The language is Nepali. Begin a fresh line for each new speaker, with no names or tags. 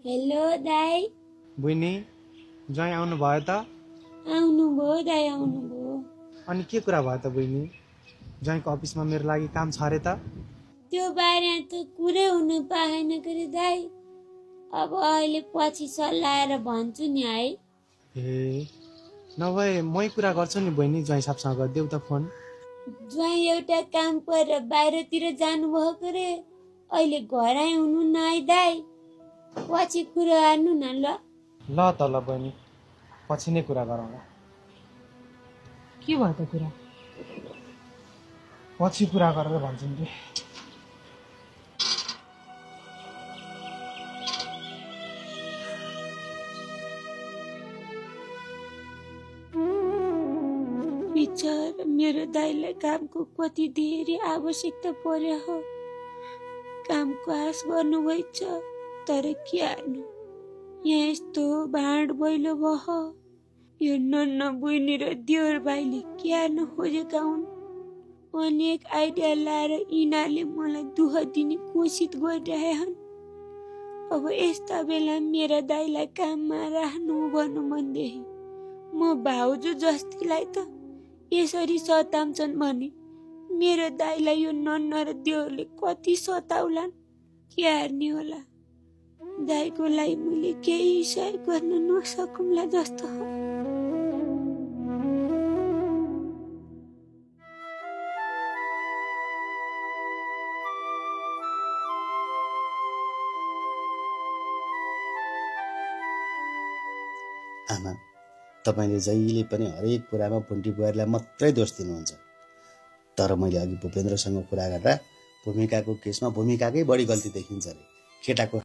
हेलो दाई।
बहिनी ज्वाइँ आउनु भयो त?
आउनुभयो दाई, आउनुभयो।
अनि के कुरा भयो त बहिनी? ज्वाइँको अफिसमा मेरो लागि काम छ अरे त?
त्यो बारेमा त कुरै हुनु पाएन के दाई। अब अहिले पछि सल्लाएर भन्छु नि है।
ए नभए मै कुरा गर्छु नि बहिनी, ज्वाइँ साहबसँग देऊ त फोन।
ज्वाइँ एउटा काम पर बाहिरतिर जानुभयो के रे, अहिले घरै हुनु न है दाई। पछि कुरा गर्नु न ल।
ल त ल बहिनी, पछि नै कुरा गरौँला।
के भयो त कुरा?
पछि कुरा गरेर भन्छु नि।
बिचारा मेरो दाइलाई कामको कति धेरै आवश्यकता पर्यो हो। कामको आश गर्नुभएछ, तर के हार्नु, यहाँ यस्तो भाँड बैलो भयो। यो नन्न बहिनी र देवर भाइले के हार्न खोजेका हुन्। अनेक आइडिया लाएर यिनीहरूले मलाई दुःख दिने कोसिस गरिरहेछन्। अब यस्ता बेला मेरा दाइलाई काममा राख्नु भन्नु मनदेखि म भाउजू जस्तीलाई त यसरी सताउँछन् भने मेरो दाइलाई यो नन्न र देवरले कति सताउलान्, के हार्ने होला। दाइको लागि मैले केही सहयोग गर्न नसकुम्ला जस्तो हो।
आमा, तपाईँले जहिले पनि हरेक कुरामा पुन्टी बुहारीलाई मात्रै दोष दिनुहुन्छ। तर मैले अघि भूपेन्द्रसँग कुरा गर्दा भूमिकाको केसमा भूमिकाकै बढी गल्ती देखिन्छ अरे। केटाको